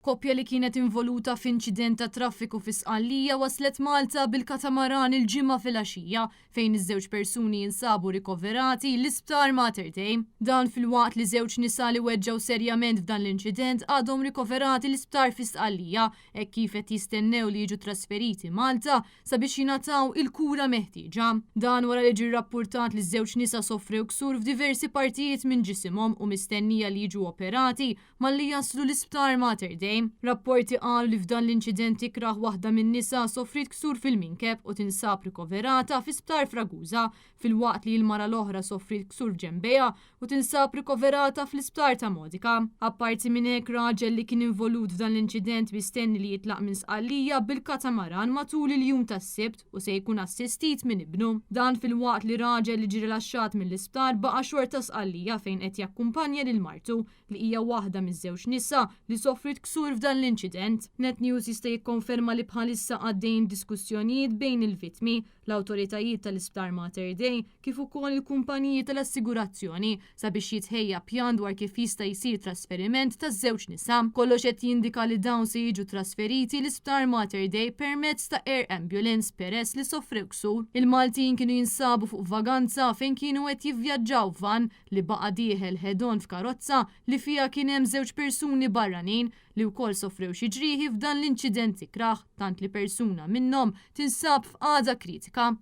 Koppja li kienet involuta f'inċident ta' traffiku fi Sqallija waslet Malta bil-katamaran il-Ġimgħa filgħaxija fejn iż-żewġ persuni jinsabu rikoverati l-Isptar Mater Dei. Dan filwaqt li żewġ nisa li weġġgħu serjament f'dan l-inċident għadhom rikoverati l-isptar fi Sqallija hekk kif qed jistennew li jiġu trasferiti Malta sabiex jingħataw il-kura meħtieġa. Dan wara li ġie rrappurtat li ż-żewġ nisa sofrew ksur f'diversi partijiet minn ġisimhom u mistennija li jiġu operati Malli jaslu l-Isptar Mater Dei, rapporti qalu li f'dan l-inċident ikrah waħda min-nisa sofriet ksur fil-minkeb u tinsab rikoverata fi sptar f'Ragusa, filwaqt li l-mara l-oħra sofriet ksur f'ġenbejha u tinsab rikoverata fl-Isptar ta' Modica. Apparti minn hekk, raġel li kien involut f'dan l-inċident mistenni li jitlaq minn Sqallija bil-katamaran matul il-jum tas-Sibt u se jkun assistit minn ibnu. Dan filwaqt li raġel li ġie rilaxxat mill-isptar baqa' xorta Sqallija fejn qed jakkumpanja lil martu li hija waħda miż-żewġ nisa li sofriet ksur f'dan l-inċident. Net News jista' jikkonferma li bħalissa għaddejjin diskussjonijiet bejn il-vittmi, l-awtoritajiet tal-Isptar Mater Dei kif ukoll il-kumpaniji tal-assigurazzjoni sabiex jitħejja pjan dwar kif jista' jsir trasferiment taż-żewġ nisa. Kollox qed jindika li dawn se jiġu trasferiti l-Isptar Mater Dei permezz ta' air ambulance peress li sofrew ksur. Il-Maltin kienu jinsabu fuq vaganza fejn kienu qed jivvjaġġaw f'van li baqa' dieħel head-on f'karozza li fiha kien hemm żewġ persuni barranin li wkoll sofrew xi ġrieħi f'dan l-inċident ikrah tant li persuna minnhom tinsab f'qagħda kritika.